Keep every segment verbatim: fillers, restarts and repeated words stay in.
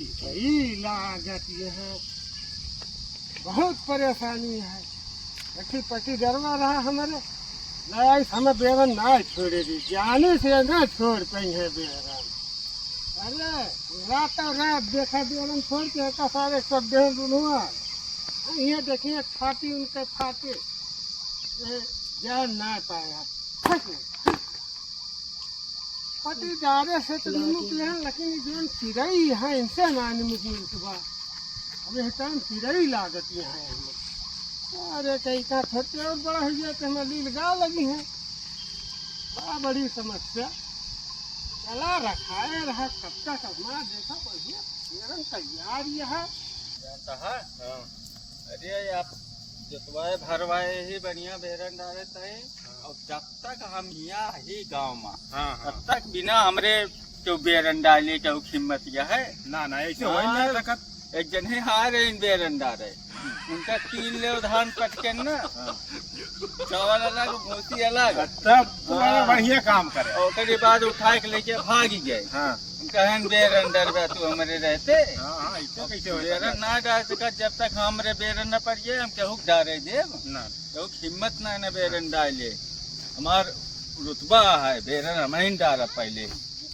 ई लागत यहाँ बहुत परेशानी है। देखी पट्टीदारवा रहा हमरे, लाइस हमें बेरन ना छोड़े दी, जाने से ना छोड़ पइहैं बेरन। अरे रातों रात देखा बेरन छोड़ के एका सारे सब देह दुनुआ। ये देखिए फाटी उनके फाटे, ए, जान ना पाया। पट्टीदारे से तो निमुक लेहन, लेकिन ई जौन चिरई है, इनसे ना निमुक मिलत बा। अब यह टाइम चिरई लागत यहाँ है हम। अरे, कहीं का छोटे और बड़ा हो गया तो हमारे लील गा लगी है। बड़ा बड़ी समस्या। चला रखाए रहा, कब तक हमारा देखा बढ़िया, बेरन तैयार ही है। जानता है? हाँ। अरे, आप जोतवाए भरवाए ही बढ़िया बेरन डारे तय। हाँ। और जब तक हम यहाँ ही गाँव में, हाँ, हाँ। तब तक बिना हमरे केहू बेरन डाले केहू हिम्मत यह है। ना, ना, ऐसे हो ही ना हाँ, सकत। एक जने आ रहे इन बेरन डारे, उनका तीन लेव धान पटके ना, हाँ। चावल अलग, भूसी अलग। तब तो हाँ। बढ़िया काम करे। और ओकरे बाद उठा के लेके भाग गए। हाँ। हम कहन बेरन डरबा तू हमरे रहते। हाँ, हाँ, ऐसे कैसे हो बेरन सकता? ना डाल सकत, जब तक हमरे बेरन न पड़िए, हम केहू के डारे देब। ना। केहू के हिम्मत ना, ना बेरन डाले। हमार रुतबा है, बेरन हम ही डारब पहले।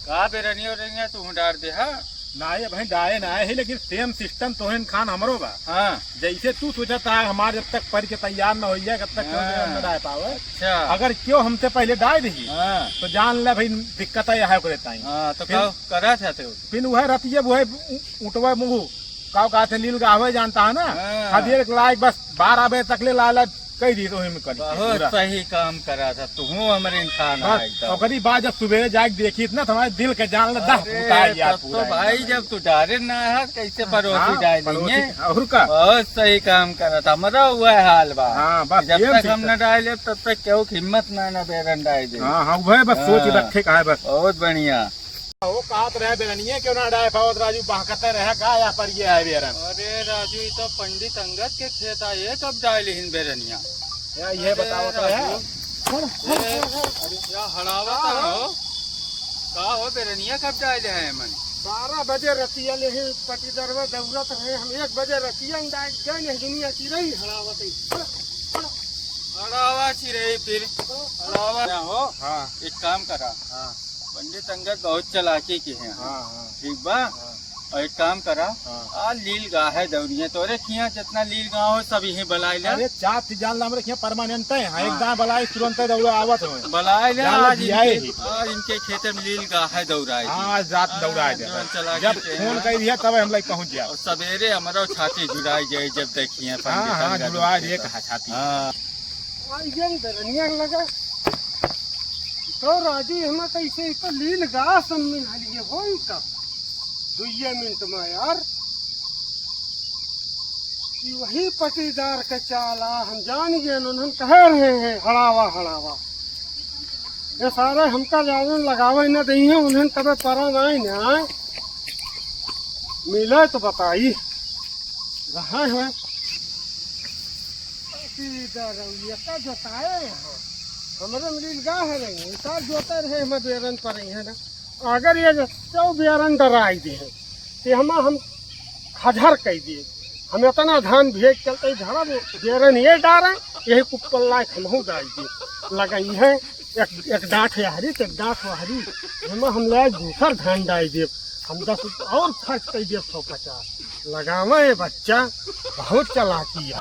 का बेरनिया उरनिया तू डार दे, हाँ? ना, ये भाई डाए ना है, लेकिन same system तोहन खान हमरो बा। हाँ। जैसे तू सोचत है, हमार जब तक पढ़ के तैयार न हो जाए, तब तक केहू हाँ। बेरन न डाए पावे। अच्छा। अगर केहू हमसे पहले डाए दही, हाँ। तो जान ले भाई, दिक्कत है, यह ओकरे ताई। हाँ, तो फिर का करा था तो? फिर वह रतिये, वह उ-, उठवा मुँह, का कहते, लील गावे जानता है ना? हाँ। हदियर के लायक बस बारह बजे तक ले लाला कह दी तो हिम कर बहुत पूरा। सही काम करा था, तू हमरे इंसान बस, है एकदम। ओकरी बाद जब सुबेरे जाके देखी ना, तो हमारे दिल के जान ले, दह अरे, उतार यार तब पूरा तो भाई, एकदम। जब तू डारे ना है, कैसे हाँ, पड़ोसी हाँ, डाल पड़ोसी, देंगे? और का? बहुत सही काम करा था, हमारा हुआ है हाल बा। हाँ, बस जब ये तक हम सीखा। न डाले, तब तक केहू के हिम्मत ना, ना बेरन डाल दे। हाँ, हाँ, वह बस सोच हाँ। रखे का है बस। बहुत बढ़िया। वो कहत रहे बेरनिये क्यों ना डाल पावत राजू, बहकते रहे का या पर ये है बेरन। अरे राजू, ये तो पंडित अंगद के खेत है, ये कब डाल हिन बेरनिया? या ये अरे बताओ तो है। राजू। ए, अरे या हड़ावा का हो? का हो बेरनिया कब डाल है मन? बारह बजे रतिया ले ही पट्टीदारवा दौड़त रहे, हम एक बजे रतिया में डाल गए, नहीं दुनिया की रही हड़ावत है। हड़ावा ची रही फिर। हड़ावा ना हो। हाँ। एक काम करा। हाँ। पंडित अंगद बहुत चालाकी के हैं। हाँ, हाँ। ठीक बा? हाँ। और एक काम करा, हाँ। आ लील गाहे दौड़िए, तोरे खिया जितना लील गाँव हो, सब यहीं बुलाए ले। अरे, चार ती जान ला, हमरे खिया permanent है। हाँ, हाँ। एक गाँव बुलाए, तुरंत दौड़ा आवत हो। बुलाए ले, जान ला, आज जियाए इनके, ही। आज इनके खेते में लील गाहे दौड़ाए हाँ, दी। आज रात हाँ, दौड़ाए दे। जौन चालाकी जब के फोन हैं। कर दिया, तब हम लोग पहुँच जाए। और सवेरे हमारा छाती जुड़ाई जाए, जब देखिए हाँ, पंडित हाँ, अंगद जुड़वा उनके दे, तो। कहा छाती। हाँ। आई गेन दरनिया लगा। तो राजू, हमें कैसे तो लील गा सम्मिन हलिए होई का? दुइये मिनट में यार। कि वही पट्टीदार के चाला हम जान गए, उन्हन कहे रहे हैं, हड़ावा, हड़ावा। ये सारे हमका जावन लगावे न दई हैं, उन्हन तबे परा नाई ना। मिले तो बताई। रहा है। सीधा रउआ का जोताए हैं। हमरे में लील गा है रही, इनका जोते रहे, हम बेरन पर रही है ना। अगर ये जो बेरन डराई दे हैं, तो हम, हम खजर कह दिए। हम इतना धान भेज चलते ही धरा वो बेरन ये डारे, यही कुप्पल लायक हमहू डाल दिए। लगाई है एक, एक डांठ यहरी, तो एक डांठ वहरी। हम, हम ले दूसर धान डाल दिए। हम दस रुपया और खर्च कर दिए, सौ पचास। लगावे ये बच्चा, बहुत चालाकी है।